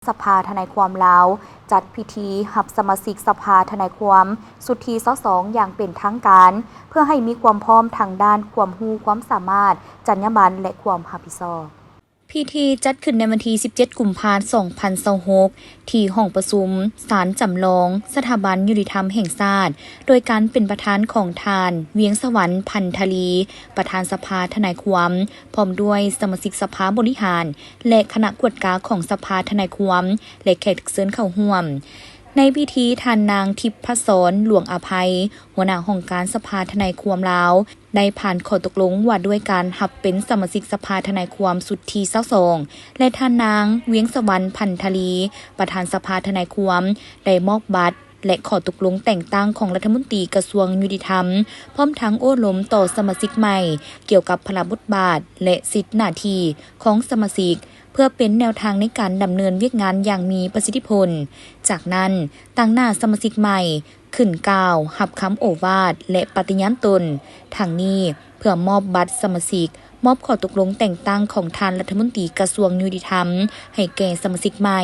ສະພາທະນາຍຄວາມລາວ ຈັດພິທີຮັບສະມາຊິກສະພາທະນາຍຄວາມຊຸດທີຊາວສອງຢ່າງເປັນທາງການ ເພື່ອໃຫ້ມີຄວາມພ້ອມທາງດ້ານຄວາມຮູ້ຄວາມສາມາດ, ຈັນຍາບັນ ແລະ ຄວາມຮັບຜິດຊອບ. ພິທີຈັດຂຶ້ນໃນວັນທີສິບເຈັດ ກຸມພາ ສອງພັນຊາວຫົກ ທີ່ຫ້ອງປະຊຸມສານຈຳລອງສະຖາບັນຍຸຕິທຳແຫ່ງຊາດ ໂດຍການເປັນປະທານຂອງທ່ານ ວຽງສະຫວັນ ພັນທະລີ ປະທານສະພາທະນາຍຄວາມ ພ້ອມດ້ວຍສະມາຊິກສະພາບໍລິຫານ ແລະ ຄະນະກວດກາຂອງສະພາທະນາຍຄວາມ ແລະ ແຂກຖືກເຊີນເຂົ້າຮ່ວມ. ໃນພິທີ ທ່ານນາງ ທິບພະສອນ ຫຼວງອະໄພ ຫົວໜ້າຫ້ອງການສະພາທະນາຍຄວາມລາວ ໄດ້ຜ່ານຂໍ້ຕົກລົງວ່າດ້ວຍການຮັບເປັນສະມາຊິກສະພາທະນາຍຄວາມຊຸດທີຊາວສອງ ແລະ ທ່ານນາງ ວຽງສະຫວັນ ພັນທະລີ ປະທານສະພາທະນາຍຄວາມ ໄດ້ມອບບັດ ແລະ ຂໍ້ຕົກລົງແຕ່ງຕັ້ງຂອງລັດຖະມົນຕີກະຊວງຍຸຕິທຳ ພ້ອມທັງໂອ້ລົມຕໍ່ສະມາຊິກໃໝ່ ກ່ຽວກັບພາລະບົດບາດ ແລະ ສິດໜ້າທີ່ຂອງສະມາຊິກ ເພື່ອເປັນແນວທາງໃນການດຳເນີນວຽກງານຢ່າງມີປະສິດທິຜົນ. ຈາກນັ້ນ, ຕາງໜ້າສະມາຊິກໃໝ່ຂຶ້ນກ່າວຮັບຄຳໂອວາດ ແລະ ປະຕິຍານຕົນ. ທັງນີ້, ເພື່ອມອບບັດສະມາຊິກ, ມອບຂໍ້ຕົກລົງແຕ່ງຕັ້ງຂອງທ່ານລັດຖະມົນຕີກະຊວງຍຸຕິທຳໃຫ້ແກ່ສະມາຊິກໃໝ່,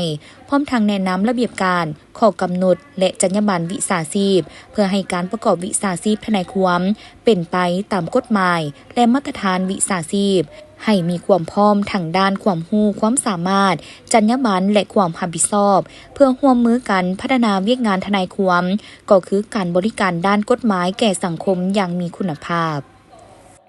ພ້ອມທັງແນະນຳລະບຽບການ, ຂໍ້ກຳນົດ ແລະ ຈັນຍາບັນວິຊາຊີບ ເພື່ອໃຫ້ການປະກອບວິຊາຊີບທະນາຍຄວາມເປັນໄປຕາມກົດໝາຍ ແລະ ມາດຕະຖານວິຊາຊີບ, ໃຫ້ມີຄວາມພ້ອມທາງດ້ານຄວາມຮູ້ຄວາມສາມາດ, ຈັນຍາບັນ ແລະ ຄວາມຮັບຜິດຊອບ ເພື່ອຮ່ວມມືກັນພັດທະນາວຽກງານທະນາຍຄວາມ, ກໍຄືການບໍລິການດ້ານກົດໝາຍແກ່ສັງຄົມຢ່າງມີຄຸນນະພາບ.